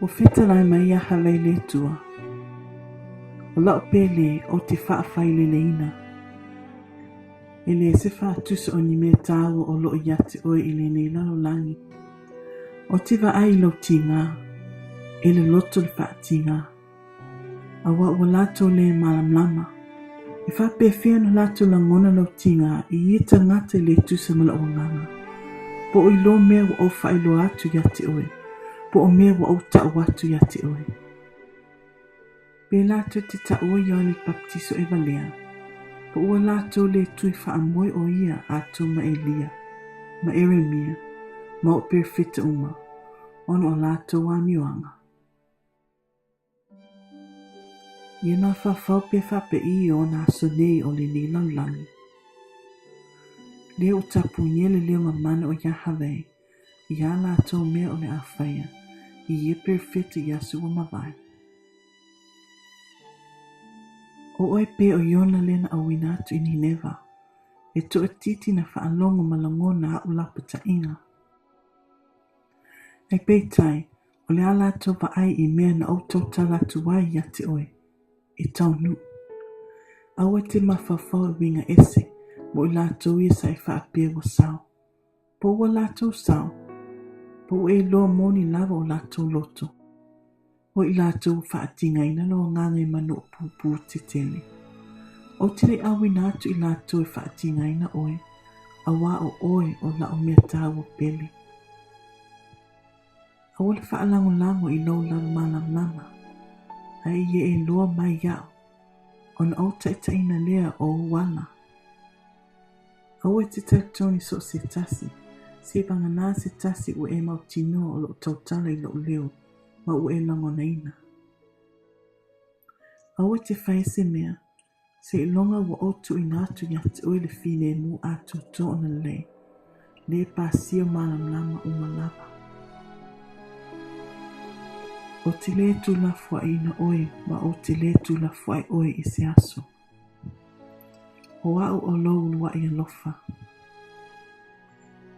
Ua fetalai mai Iahaweh le Atua, O la'u pele ou te faafaileleina. E leai se faatusa o ni mea tāua o lo'o ia te oe i lenei lalolagi. Ou te vaai i lou tigā, e loloto le faatigā. Aua ua latou le malamalama. E faapefea ona latou lagona lou tigā i ia tagata i le tusa ma lou agaga? Po o iloa mea ua ou faailoa atu ia te oe, po o mea ua ou tau atu ia te oe. Pe latou te taua Ioane le Papatiso e valea, po ua latou le tui faamoe o ia atoa ma Elia, ma Eremia, ma o perofeta uma, ona o latou amioaga. Ia mafaufau pe faapei i ona aso nei o lenei lalolagi. Lea ua tapunia le leo mamana o Iahaweh i ā latou mea o le a faia i ia perofeta i aso ua mavae. ʻO ʻoe pē ʻo Iona lea na ʻauina atu i Nineva, e toʻatiti na faalogo ma lagona aʻu lapataʻiga. Ae peitai, o le a latou vaai i mea na ou tautala atu ai ia te oe, e taunuu. Aua e te mafaufau e uiga ese mo i latou ia sa e faapea ua sao. Po ua latou sao, po ua e iloa moni lava o latou loto. O i latou ua faatigaina lou agaga i manu o pūpū tetele. Ou te le auina atu i latou e faatigaina oe, auā o oe o la'u mea taua pele. Aua le faalagolago i lou lava malamalama, ae ia e iloa mai iaʻu, ona ou taitaiina lea o ou ala. Aua e te talitonu i so o se tasi, seivaganā se tasi ua e mautinoa o loʻu tautala i loʻu leo ma ua e lagonaina. Aua e te fai se mea, Seiloga ua ou tuuina atu iā te oe le filemu atoatoa ona lelei, lē pasia malamalama uma lava. Ou te lē tulafoaiina oe ma ou te lē tulafoai oe i se aso. O a'u o lou uluaʻi alofa.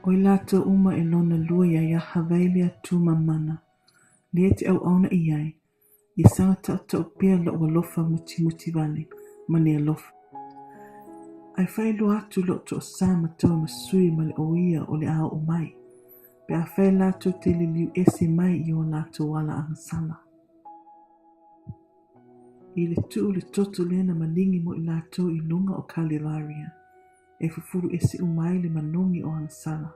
O i latou uma e lona lua iā Iahaweh le Atua mamana, lea e te auauna i ai, Ia saga taʻutaʻu pea loʻu alofa mutimuti wale ma le alofa. Ae faailoa atu loʻu toʻasā ma tau ma sui ma le ʻoia o le a oʻo mai, pe afai latou te liliu ese mai i o latou ala agasala. I le tuu le toto lea na maligi mo i latou i luga o Kalevaria, e fufulu ese uma ai le manogi o agasala,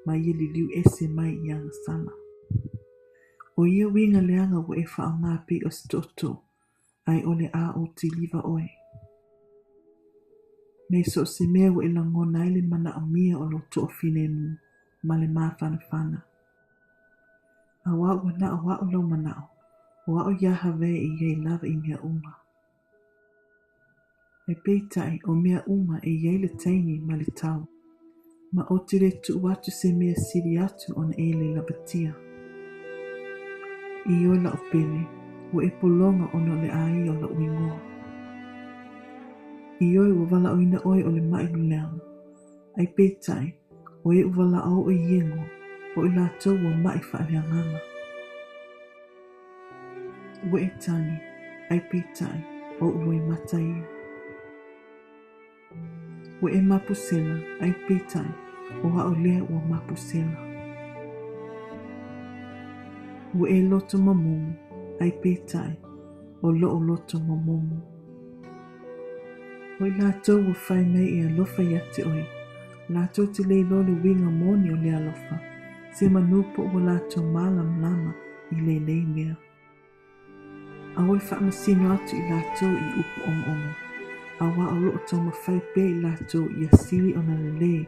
ma ia liliu ese mai i agasala. ʻO ia uiga leaga ua e faaaoga pei o se toʻotoʻo, a i ʻole a ou tiliva ʻoe. Me so o se mea ua e lagona ai le manaʻomia o lou toʻafilemu ma le māfanafana. Auā ua naʻau aʻo lou manaʻo, o aʻo Iahaweh e i ai lava i mea uma. Ae peitai, o mea uma e i ai le taimi ma le tau. Ma ou te le tuu atu se mea sili atu ona e le lavatia. Ioe la'u pele, ua e pologa ona o le ʻāia o la'u igoa. Ioe ua valaʻoina ʻoe o le maʻi luleaga. Ae peitai, o e u valaʻao ʻoe iego, o i latou ua maʻi faaleagaga. Ua e tagi, ae peitai, oʻu loimata ia. Ua e mapusela, ae peitai, o aʻu lea ua mapusela. Ua e loto momomo, ae peitai, o loʻu loto momomo. O i latou ua fai mai e alofa ia te oe, latou te le iloa le uiga moni o le alofa, se manu po ua latou malamalama i lenei mea. Aua le faamasino atu i latou i upu ogaoga, auā o loo taumafai pea i latou ia sili ona lelei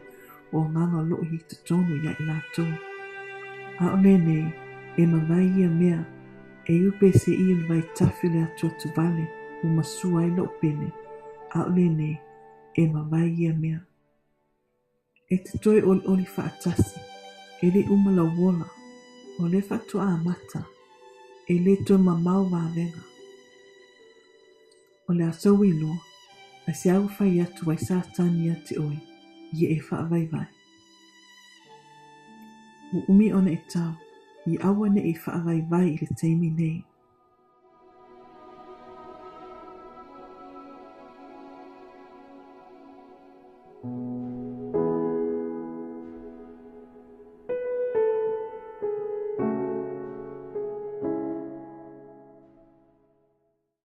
o agaga o loo i totonu ia i latou. A o lenei, e mavae ia mea, e upe se i o le vaitafe o le atuatu vale ua masua ai loʻu pele, a o lenei, e mavae ia mea. E te toe ʻoliʻoli faatasi, e le uma lau ola, o lea faatoa amata, e le toe mamao vavega. O le a sou iloa, a se au fai atu ai Satani ia te oe, ia e faavaivai. Ua umi ona e tau, Ia aua ne i faavaivai i le taimi nei.